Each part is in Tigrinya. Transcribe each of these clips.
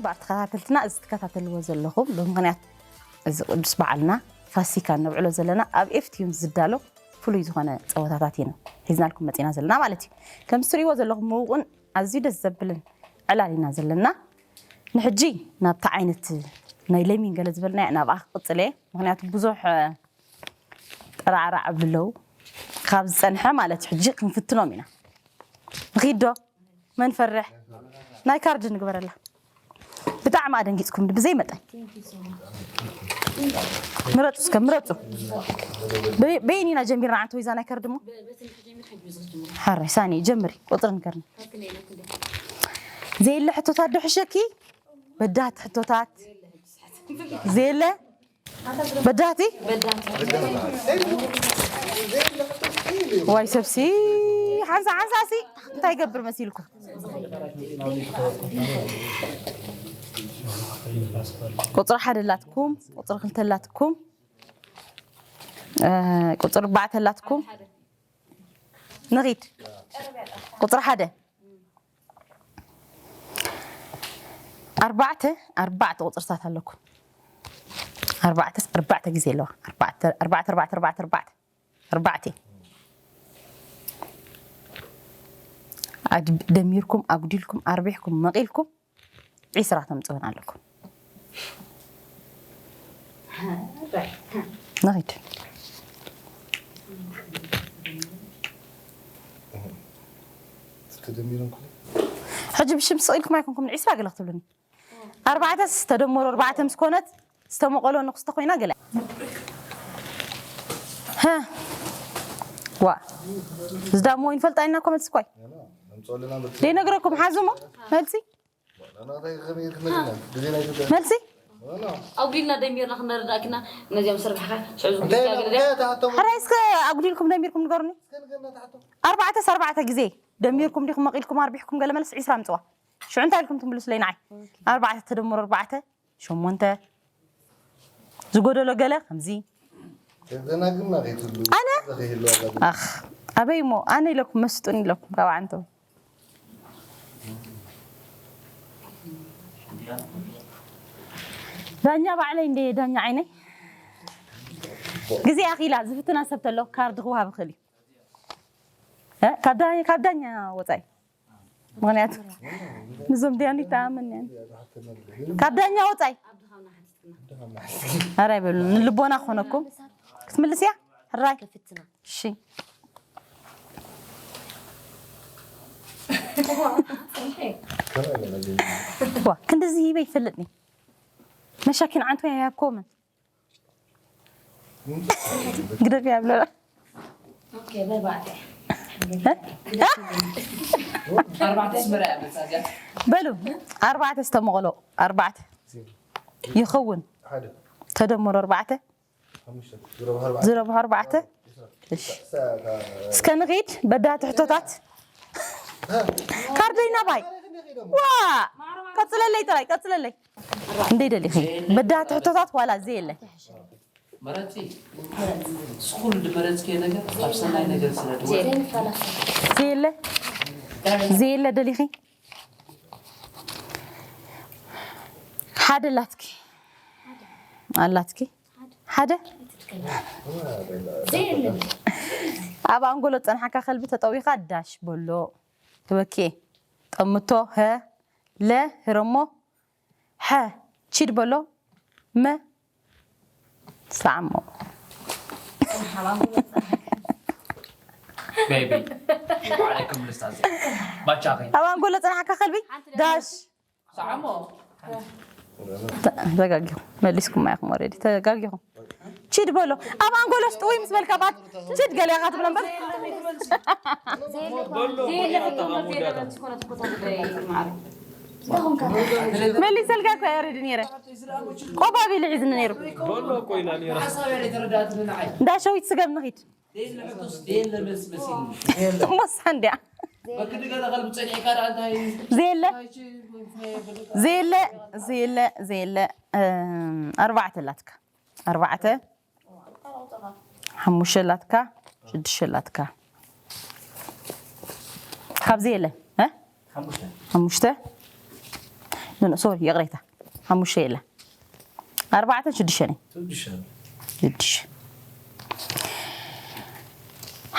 ክቡራት ተኸታተልትና፣ እዚ ትከታተልዎ ዘለኹም ብምኽንያት እዚ ቅዱስ በዓልና ፋሲካ እነብዕሎ ዘለና ኣብ ኤፍቲዩን ዝዳሎ ፍሉይ ዝኾነ ጸወታታት ኢና ሒዝናልኩም መጺና ዘለና ማለት እዩ። ከም እትሪእዎ ዘለኹም ምውቑን ኣዝዩ ደስ ዘብልን ዕላል ኢና ዘለና። ንሕጂ ናብቲ ዓይነት ናይ ለሚን ገለ ዝበልናዮ ናብኣ ክቕጽል እየ። ምኽንያቱ ብዙሕ ጠራዕራዕ ኣብሉ ኣለዉ። ካብ ዝጸንሐ ማለት ሕጂ ክንፍትኖም ኢና። ንኺድ ዶ? መን ፈርሕ? ናይ ካርድ ንግበረላ። ብጣዕሚ ኣደንጊጽኩም ብዘይ መጠን። ምረጹ እስከ፣ ምረጹ። በ-፣ በየን ኢና ጀሚርና? ዓንተ ወይዛ ናይ ካርድ እሞ? ሓራይ ሳኒ ጀምሪ፣ ቁጽሪ ንገርኒ። ዘየለ ሕቶታት ዶ ሕሸኪ? በዳህቲ ሕቶታት። ዘየለ በዳህቲ? ዋይ ሰብሲ፣ ሓንሳ ሓንሳ ሲ እንታይ ይገብር መሲልኩም? ቁጽሪ ሓደ ኣላትኩም፣ ቁጽሪ ክልተ ኣላትኩም፣ እ፣ ቁጽሪ ኣርባዕተ ኣላትኩም። ንኺድ። ቁጽሪ ሓደ። ኣርባዕተ፣ ኣርባዕተ ቁጽርታት ኣለኩም። ኣርባዕተስ ኣርባዕተ ግዜ ኣለዋ። ኣርባዕተ፣ ኣርባዕተ፣ ኣርባዕተ፣ ኣርባዕተ፣ ኣርባዕተ። ኣርባዕተ። ኣድ-፣ ደሚርኩም፣ ኣጉዲልኩም፣ ኣርቢሕኩም፣ መቒልኩም፣ ዒስራ ተምጽኡና ኣለኩም። ንኺድ። ተደሚሮም ከ? ሕጂ ብሽም ስቕ ኢልኩም ኣይኮንኩም ዒስራ ገለ ክትብሉኒ። ኣርባዕተስ ተደመሩ ኣርባዕተ ምስ ኮነት ዝተመቐሎ ንክስተ ኮይና ገለ። ሃ። ዋ። ዝዳሞ ይንፈልጣ ኢና እኮ መልሲ እኮ። ዘይነግረኩም ሓዙሞ መልሲ። መልሲ። ኣጉዲልና ደሚርና ክነረዳእክና ነዚኦም ስርባሕካ ሽዑ እንታይ ዝጉዳይ ኢሎም? ገለ እንታይ ተሓቶም? ሕራይ እስከ ኣጉዲልኩም ደሚርኩም ንገሩኒ። እስከ ንገርና ተሓቶም። ኣርባዕተስ ኣርባዕተ ግዜ ደሚርኩም ዲኹም መቒልኩም ኣርቢሕኩም ገለ መልስ ዒስራ ምጽዋ። ሽዑ እንታይ ኢልኩም ትምልሱለይ ንዓይ? ኣርባዕተ ተደምሮ ኣርባዕተ ሸሞንተ። ዝጎደሎ ገለ ከምዚ። ዘናግና ከይትሉ ኣነ? ከይህሉ ኣጋጣሚ። ኣኽ፣ ኣበይ እሞ? ኣነ ኢለኩም መስጡን ኢለኩም ካብ ዓንቶም። ዳኛ ባዕለይ እንደ ዳኛ ዓይነይ። ግዜ ኣኺላ ዝፍትና ሰብ ተሎ ካርድ ክወሃብ ይኽእል እዩ። እ? ካብ ዳኛ፣ ካብ ዳኛ ወጻኢ። ምኽንያቱ ንዞም ዲያኑ ይተኣመን እየ። ካብ ዳኛ ወጻኢ። ኣረ ኣይበሉ፣ ንልቦና ክኾነኩም። ክትምልስ እያ? ሕራይ። እሺ። ዋ፣ ክንድዚ ሂበ ይፈልጥኒ። መሻኪን ዓንቶ ያኮምን። ግደፍ ያብለላ። ኦኬ፣ በርባዕተ። ኣርባዕተ ስመራ እያ መጻዚያ። በሉ፣ ኣርባዕተ ዝተመቐሎ፣ ኣርባዕተ ይኸውን። ሓደ። ተደምሮ ኣርባዕተ። ሓሙሽተ። ዝረብሑ ኣርባዕተ። ዝረብሑ ኣርባዕተ። እሺ። እስከ ንኺድ፣ በዳህቲ ሕቶታት። ካርደይ ናባይ። ዋ! ቀጽለለይ ጥራይ፣ ቀጽለለይ። እንደይ ደሊኺ? በዳህቲ ሕቶታት ዋላ ዘየለ። መረጺ። ስኹል ድመረጽኪ ነገር ኣብ ሰናይ ነገር ስለ ድወ። ዘየለ። ዘየለ ደሊኺ? ሓደ ኣላትኪ። ኣላትኪ? ሓደ? ኣብ ኣንጎሎ ጸንሓካ ከልቢ ተጠዊኻ ዳሽ በሎ። ትበኪ። ጠምቶ፣ ሀ፣ ለ፣ ህረሞ፣ ሐ፣ ቺድ በሎ፣ መ፣ ሳዕሞ። ቤቢ፣ ዋዕለይኩም ልስታዜ። ባቻኺ። ኣብ ኣንጎሎ ጸንሓካ ከልቢ ዳሽ። ሳዕሞ። ተ-፣ ተጋጊኹም። መሊስኩም ኢኹም ኦልሬዲ። ተጋጊኹም። ቺድ በሎ። ኣብ ኣንጎሎስ ጥውይ ምስ በልካ ባት ቺድ ገለ ኢኻ ትብሎ እምበር። መሊሰልካ እኮ እየ ኦልሬዲ ነይረ። ቆባቢሉ ሒዝኒ ነይሩ። በሎ እኮ ኢላ ነይራ። ሓሳብ እያ ዘይተረዳእትኒ ንዓይ። እንዳ ሸዊት ስገም ንኺድ። ዘይለ ሕቶስ ዘይለ መልስ መሲልኒ። እሞስ እንድያ። በክዲ ገለ ከልቢ ጸኒሕካ ደኣ እንታይ? ዘይለ። ዘይለ፣ ዘይለ፣ ዘይለ። እም፣ ኣርባዕተ ኣላትካ። ኣርባዕተ። ሓሙሽተ ኣላትካ። ሽዱሽተ ኣላትካ። ካብዚ የለ፣ እ? ሓሙሽተ። ኖ ኖ ሶሪ ይቕሬታ። ሓሙሽተ የለ ኣርባዕተን ሽዱሽተን እዩ። ሽዱሽተ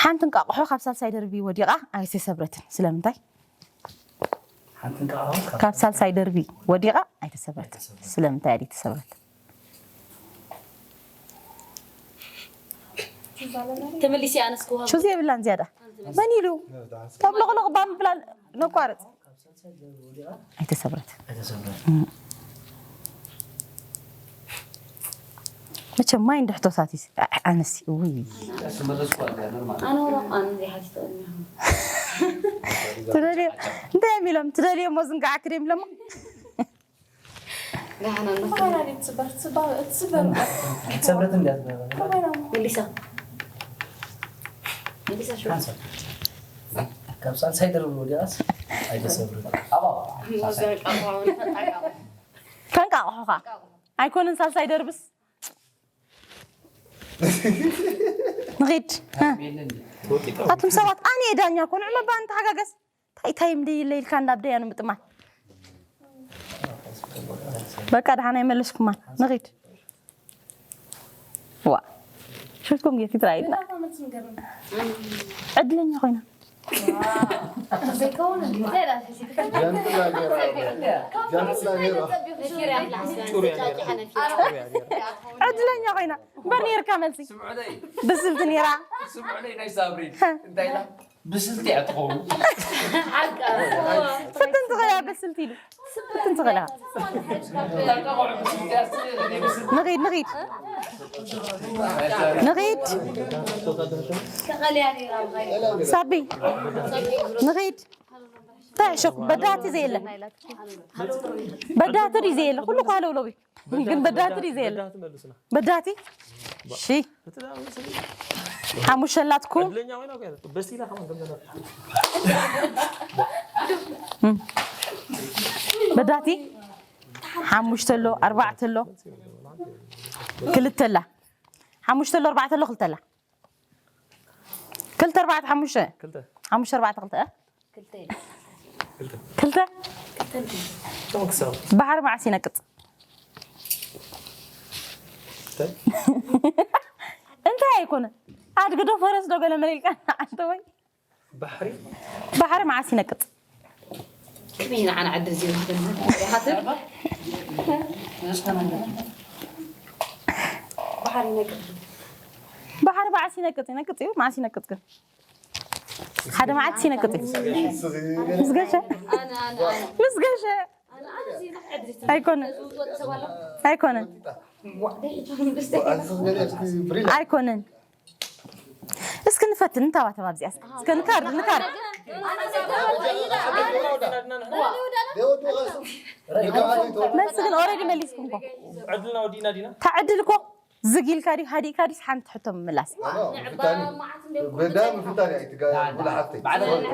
ሓንቲ እንቃቕሖ ካብ ሳልሳይ ደርቢ ወዲቓ ኣይተሰብረትን። ስለምንታይ? ሓንቲ እንቃቕሖ ካብ ካብ ሳልሳይ ደርቢ ወዲቓ ኣይተሰብረትን። ስለምንታይ ኣዲ ተሰብረት? ተመሊሲ ኣነስ ክወሃብ ሹዚ የብላን ዝያዳ መን ኢሉ ካብ ሎቕሎቕ ባምብላል ነቋርፅ ኣይተሰብረት። ኣይተሰብረት። መቸም ማይ እንድሕቶታት ኣነሲ ውይ ኣነ ወላ ኣነ ዘይሓቲተ ትደልዮ እንታይ እዮም ኢሎም ትደልዮ ሞ ዝንጋዓ ክደ ይብለሞ ሰብረት እንዲያ መሊሳ መሊሳ ሽሓንሳ ካብ ሳልሳይ ደርቢ ወዲቓስ ኣይተሰብረት። ከንቃቕሖኻ ኣይኮነን ሳልሳይ ደርብስ ንኺድ ኣቱም ሰባት ኣነ ዳኛ ኮንዑ መባ ንተሓጋገስ እንታይ እንታይ ምድይ ኢለ ኢልካ እንዳብደያ ንምጥማት በቃ ደሓና ይመለስኩማን ንኺድ ዋ ሽኩም ጌርኪ ትራይ ዕድለኛ ኮይና ዕድለኛ ኮይና እምበር ነርካ መልሲ ብስልቲ ነራ ብስልቲ እያ ትኸውን። ፍትን ትኽእላ በስልቲ ኢሉ ፍትን ትኽእላ ንኺድ ንኺድ ንኺድ ሳቢ ንኺድ እንታይ ዕሾኽ በዳቲ ዘየለ በዳቲ ድዩ ዘየለ ኩሉ ኳለውለዊ ግን በዳቲ ድዩ ዘየለ በዳቲ እሺ ሓሙሽተ ኣላትኩም በዳቲ ሓሙሽተ ኣሎ ኣርባዕተ ኣሎ ክልተ ኣላ ሓሙሽተ ኣሎ ኣርባዕተ ኣሎ ክልተ ኣላ ክልተ ኣርባዕተ ሓሙሽተ ሓሙሽተ ኣርባዕተ ክልተ ክልተ ባሕሪ መዓስ ይነቅጽ እንታይ ኣይኮነ ኣድግዶ ፈረስ ዶ ገለ መሊልካ ንዓንተ ወይ ባሕሪ ባሕሪ መዓስ ይነቅጽ ከመይ ንዓና ዕድል ዘይወሃበና ይሓትር ባሕሪ ነቅጽ ባሕሪ መዓስ ይነቅጽ ይነቅጽ እዩ መዓስ ይነቅጽ ግን ሓደ መዓልቲ ይነቅጽ እዩ ምስ ገሸ ምስ ገሸ ኣይኮነ ኣይኮነ ኣይኮነን እስኪ ንፈትን ንተባተብ ኣብዚኣ እስከ ንካርድ ንካርድ መልሲ ግን ኦረዲ መሊስኩም እኮ ዕድልና ወዲእና ዲና ታዕድል እኮ ዝግ ኢልካ ድዩ ሃዲእካ ድዩስ ሓንቲ ሕቶ ምምላስ እዩ በዳ ምፍታን እያ ኣይትጋ ብልዓፍተይ ባዕልና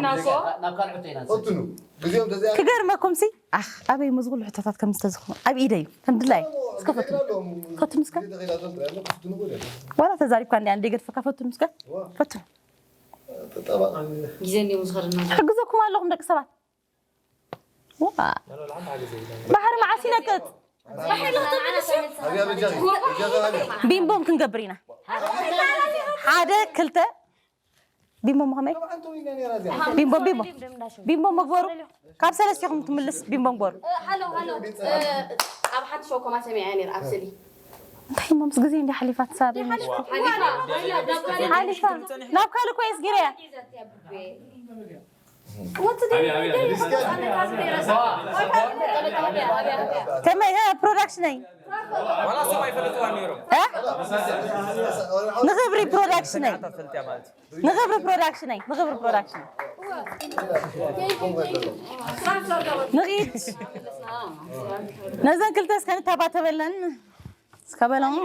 ናብ ካልእ ሕቶ ኢና ንሰድ ፈትኑ ግዜኦም ተዚኣ ክገርመኩም ሲ ኣኽ ኣበይ መዝጉሉ ሕቶታት ከም ዝተዝኽኑ ኣብ ኢደ እዩ ከም ድላይ እስከ ፈትኑ ፈትኑ እስከ ዋላ ተዛሪብካ እንዲ ኣንደ ገድፈካ ፈትኑ እስከ ፈትኑ ግዜ እንዲዮም ዝኸደና ሕግዘኩም ኣለኹም ደቂ ሰባት ዋ ባሕሪ መዓስ ይነቅጥ ኣብያ በጃኺ በጃኺ ቢምቦም ክንገብር ኢና ሓደ ክልተ ቢምቦም ከመይ ቢምቦም ቢምቦም ቢምቦም መግበሩ ካብ ሰለስቲኹም ትምልስ ቢምቦም ግበሩ ሃሎ ሃሎ ኣብ ሓንቲ ሾው ኮማ ሰሚዐ ነር ኣብ ስሊ እንታይ እሞ ምስ ግዜ እንዲ ሓሊፋ ትሳብ ሓሊፋ ናብ ካልእ ኮይስ ጊረያ ከመይ ፕሮዳክሽነይ ዋላ ሰብ ኣይፈለጥዋን ነይሮም ንኽብሪ ፕሮዳክሽነይ ፈልጥያ ማለት እዩ ንኽብሪ ፕሮዳክሽነይ ንኽብሪ ፕሮዳክሽን ንኺድ ነዘን ክልተ እስከ ንተባተበለን እስከ በሎም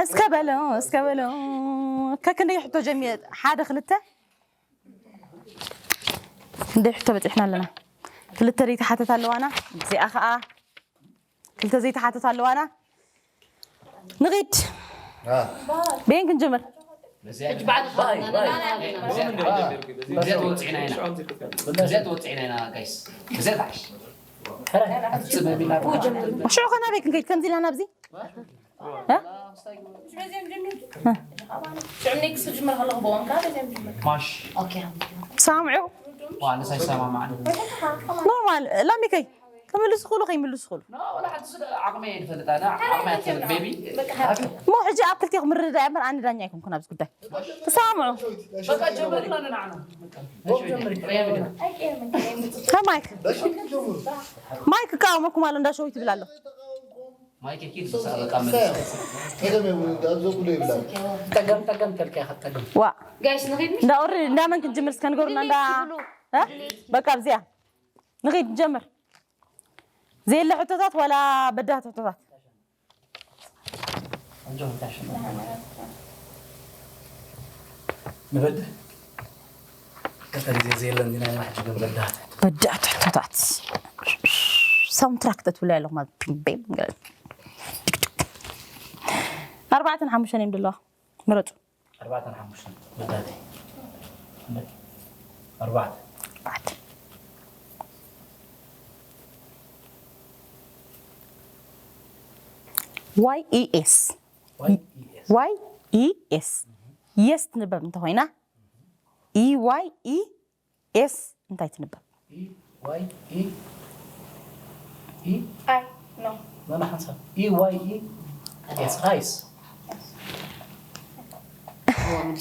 እስከ በሎ እስከ በሎ ከክንደይ ሕቶ ጀሚረ ሓደ ክልተ ክንደይ ሕቶ በፂሕና ኣለና ክልተ ዘይተሓተት ኣለዋና እዚኣ ከዓ ክልተ ዘይተሓተት ኣለዋና ንኺድ ቤን ክንጅምር ሕጂ ባዕልኻ ባይ፣ ባይ። እዚኣ ተወፂዕና ኢና። እዚኣ ተወፂዕና ኢና፣ ጋይስ። እዚኣ ትሓሽ። ኣትፅበብ ኢላ። ሽዑ ኸ ናበይ ክንከይድ? ከምዚ ኢልና ናብዚ? እ? ሽዑ ኔክስት ክጅምር ከለኹ ብኦንካ በዚኦም ጅምር። ማሽ። ኦኬ። ሳምዑ። ዋ፣ ንሳ ይሰማማዕ። ኖርማል። ላሚከይ፣ ክምልሱ ክሉ ከይምልሱ ክሉ። ኖ፣ ወላ ሓንቲ ስለ ዓቕመይ ኣይፈልጣ፣ ኣና ዓቕመይ ኣይፈልጥ፣ ቤቢ። በቃ። እሞ ሕጂ ኣብ ክልቴኹም ምርድዳእ እምበር ኣነ ዳኛ ኣይኮንኩን ኣብዚ ጉዳይ። ተሰማምዑ። በቃ ጀመርና ንዓና። በቃ። ጀመሪ። ከማይክ። ማይክ ይቃወመኩም ኣሎ፣ እንዳ ሸዊት ይብል ኣሎ። ማይክ ኪድ በቃ። ጠገም ይብሉ፣ ዳዞ ኩሉ ይብላል። ጠገም፣ ጠገም ተልካ ኢኻ፣ ጠገም። ዋ። ጋይስ፣ ንኸይድ ምሽ? እንዳ ኦሪ-፣ እንዳ መን ክንጅምር እስከ ንገሩና፣ እንዳ፣ እ? በቃ ኣብዚኣ። ንኸይድ ንጀምር። ዘየለ ሕቶታት ዋላ በዳህቲ ሕቶታት? ንበድህ? ቀጠር ግዜ ዘየለን ዲና ኢና ሕጂ ግን በዳህቲ። በዳህቲ ሕቶታት። ሳውንድ ትራክ ተትብሉ ኣለኹም ኣብ ፒንግ ቤም ገለ። ኣርባዕተን ሓሙሽተን እዮም ዘለዋ። ምረጹ። ኣርባዕተን ሓሙሽተን ወዳእቲ። ኣርባዕተ። ኣርባዕተ። ዋይ ኢ ኤስ። ዋይ ኢ ኤስ። ዋይ ኢ ኤስ። የስ ትንበብ እንተኾይና፣ ኢ ዋይ ኢ ኤስ እንታይ ትንበብ? ኢ ዋይ ኢ ኢ። ኣይ፣ ኖ። ኖ፣ ኖ፣ ሓንሳብ። ኢ ዋይ ኢ ኤስ፣ ኣይስ።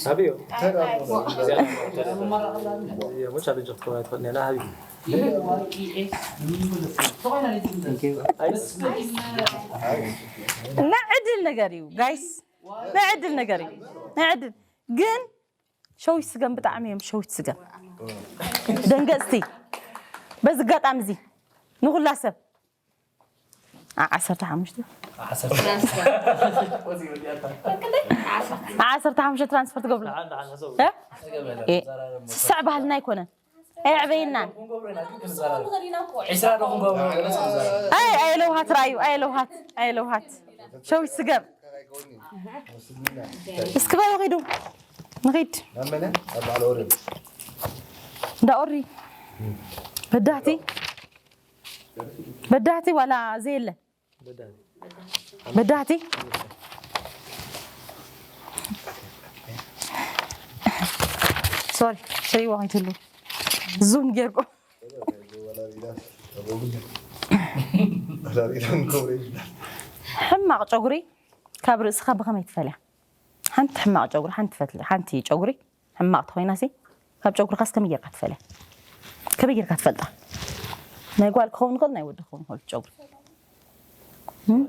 ኣብዮ። ኣይ፣ ኣይስ። እዚኣ እዚኣ ሙቻ ልጅ ክትከውን ኣይትኽእልን እያ፣ ሓቢቢ። ኣይስ። ናይ ዕድል ነገር እዩ፣ ጋይስ። ናይ ዕድል ነገር እዩ። ናይ ዕድል። ግን ሸዊት ስገም ብጣዕሚ እዮም ሸዊት ስገም። ደንገጽቲ። በዚ ኣጋጣሚ እዚ ንኹላ ሰብ ዓ-፣ ዓሰርተ ሓሙሽተ። ዓሰርተ ሓሙሽተ ትራንስፈር ትገብሩ። እ? እ፣ ስስዕ ባህልና ኣይኮነን። ኣየዕበየናን። ኣይ፣ ኣየለውሃት ረኣዩ፣ ኣየለውሃት፣ ኣየለውሃት። ሸዊት ስገም። እስኪ በሉ ኺዱ። ንኺድ። ናብ መነ? ኣብ በዓል ኦሪ። እንዳ ኦሪ። በዳህቲ። በዳህቲ ዋላ ዘየለ? በዳህቲ። በዳህቲ። ሶሪ፣ ትሪእዎ ከይትህሉ። ዙም ጌርኩም። ሕማቕ ጨጉሪ ካብ ርእስኻ ብኸመይ ትፈልያ? ሓንቲ ሕማቕ ጨጉሪ፣ ሓንቲ ፈትሊ፣ ሓንቲ ጨጉሪ ሕማቕ ተኾይናሲ፣ ካብ ጨጉርኻስ ከመይ ጌርካ ትፈልያ? ከመይ ጌርካ ትፈልጣ? ናይ ጓል ክኸውን ይኽእል፣ ናይ ወዲ ክኸውን ይኽእል ጨጉሪ። እም?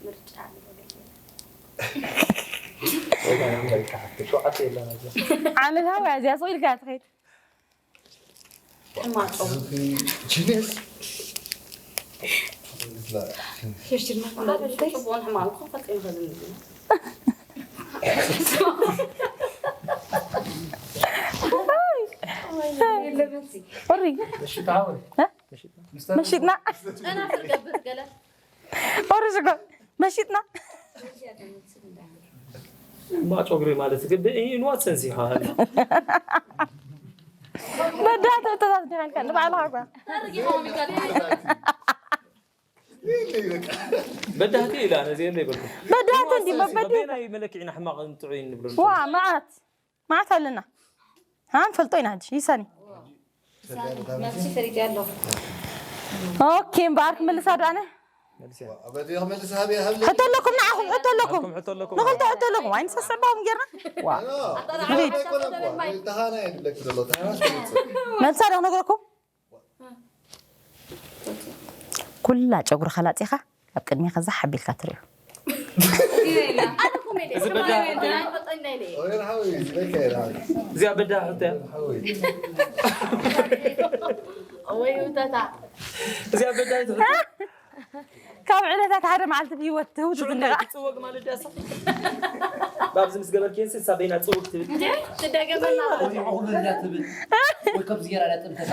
ምርጫ ዓመታዊ እያ እዚኣ፣ ስቕ ኢልካ ትኸይድ። ሕማቕ ጨጉሪ። ጂኒየስ። ሽርሽር ማይ ኮንዳ ጽቡቕን ሕማቕን ክፈልጥ ኣይንኽእልን ኢና። ኦሪ። መሽጣ ወይ? እ? መሽጣ። መሽጥና። ጨና ክትገብር ገለ። ኦሪ ሽኮር። መሽጥና። ሕማቕ ጨጉሪ ማለት ግን ብ-፣ in what sense እዩ? በዳህቲ ሕቶታት ዲኻ ኢልካ ንባዕልኻ እኳ። በዳህቲ ኢላ ነዚ የለ ይበልኩ። በዳህቲ እንዲ መበዲ። በበየናይ መለክዒና ሕማቕን ጥዑይን ንብሎ? ዋ፣ መዓት። መዓት ኣለና። ሃ፣ ንፈልጦ ኢና ሕጂ። ይሳኒ። መልሲ ፈሊጠ ኣለኹ። ኦኬ፣ እምበኣር ክምልሳ ዶ ኣነ? መልሲ። ኣበዚ ክመልስ ሃብ ይሃብ። ሕቶ ኣለኩም ንዓኹም፣ ሕቶ ኣለኩም። ሕቶ ኣለኩም። ንኽልተ ሕቶ ኣለኩም። ኣይ፣ ንሰስዕባኹም ጌርና። ዋ። ኣጠራርባ ንኺድ። ሓሳብ ተደለማይ። ተሃና እየ ዝብለኪ ዘሎ። ተሃና ስለ ዝፅእ። መልሳ ዶ ክነግረኩም? ኩላ ጨጉርኻ ላጺኻ ኣብ ቅድሜኻ ዛሕ ኣቢልካ ትርእዮ። ኣነ ኮሜዲ እዚ በዳ ሕማም ሓወይ፣ ዝበካ እየ፣ ሓወይ። እዚኣ በዳ ሕቶ እያ። ሓወይ። ወይ ህውተታ። እዚኣ በዳ ሕቶ። ካብ ዕለታት ሓደ መዓልቲ ብህይወት ትህውትት ሽዑ እንታይ እንዲኻ? ትጽወግ ማለት ድያ እሳ? ኣብዚ ምስ ገበርክየንሲ እሳ በይና ጽውግ ትብል። እንዴ? ትደገመላ። ወይ ዓኹ በዳ ትብል። ወይ ከምዚ ገይራ እያ ጥምተታ።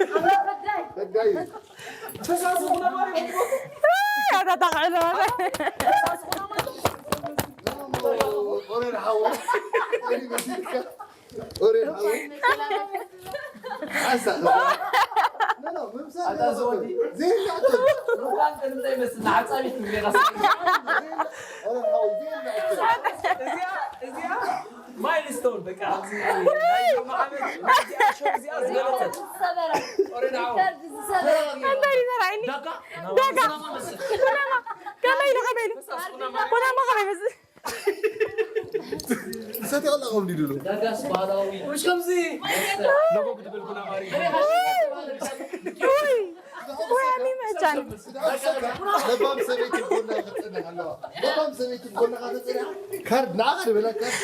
ፈዳይ። ፈሳሲ ኩነማሪ። ኣታ ታቕዕሎ። ኦሬን ሓወይ። ኦሬን ሓወይ። ሓሳ። ኖ፣ ኖ፣ ምምሳል ኣታ ዝወዲ። ዘይላቶ። ሩባን ከንምታይ መስል ንዓጻቢት ትብሌኻ። ኦሬን ሓወይ ዘይላቶ። እዚኣ እዚኣ ማይልስቶን በቃ ኣብዚ ናይ ሎሚ ዓመት እዚኣ ሾው እዚኣ ዝበለጸት። ኦሬን ሓወይ። እንታይ እዩ ዘርኣየኒ? ዳጋ ዳጋ። ኩናማ። ከመይ ኢሉ፣ ከመይ ኢሉ? ኩናማ ከመይ ይመስል? ሰቲ ከላ ከም ዲዱሉ። ዳጋስ ባህላዊ ውሽ ከምዚ ሎጎ ክትብል ኩናማሪ። ውይ፣ ውይ፣ ኣሚመቻን። ለባም ሰበይቲ ጎና ክትጸንሕ ኣለዋ። ለባም ሰበይቲ ጎና ክትጸንሕ ካርድ ንዓኻ ድበላ ካርድ።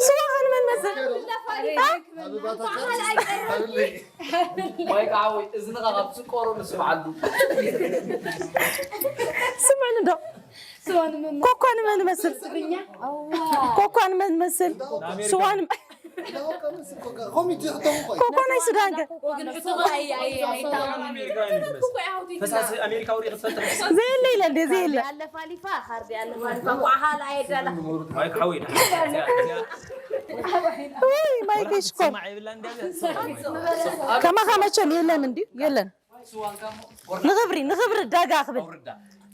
ስዋ ከንመን መስል? ኣበባታት ካርድ። ወይ ከዓ ወይ እዝንኻ ካብ ስቆሮ ንስምዓሉ። ስምዕኒ ዶ? ኮኳ ንመን መስል? ኮኳ ንመን መስል? ስዋ ን- ኮሚቴ ሕቶም ቆይ። ኮኳ ናይ ሱዳን ከ? ፈሳሲ ኣሜሪካ ወሪኢ ክትፈልጥ። ዘየለ ኢለ እንደ ዘየለ። ኣለፋሊፋ ካርዲ ኣለፋሊፋ ቋሓል ኣየዳላ ማይክ ሓወይ። ውይ ማይክ ሽኮር። ሰማዕ የብላ እንደ ከማኻ መቸም የለን እንዲ የለን። ንኽብሪ ንኽብሪ ዳጋ ክብል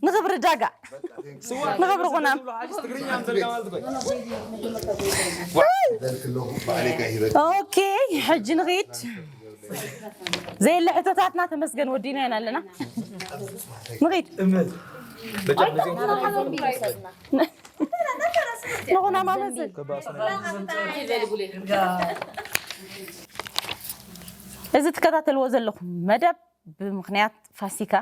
ንኽብሪ ዳጋ ንኽብሪ ቁናም። ትግርኛ ምዘልጋ ማለት እኮ። ዘልክለኹ ባዕለይ ካሂበ። ኦኬ ሕጂ ንኺድ። ዘየለ ሕቶታትና ተመስገን ወዲና ኢና ኣለና። ንኺድ። ንኹና ማመሰል። እዚ ትከታተልዎ ዘለኹም መደብ ብምኽንያት ፋሲካ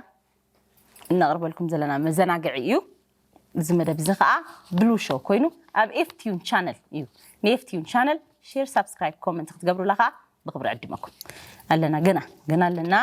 እነቕርበልኩም ዘለና መዘናግዒ እዩ። እዚ መደብ እዚ ከዓ ብሉ ሾው ኮይኑ ኣብ ኤፍቲዩን ቻነል እዩ። ንኤፍቲዩን ቻነል ሼር፣ ሳብስክራይብ፣ ኮመንት ክትገብሩላ ከዓ ብክብሪ ዕድመኩም ኣለና። ገና ገና ኣለና።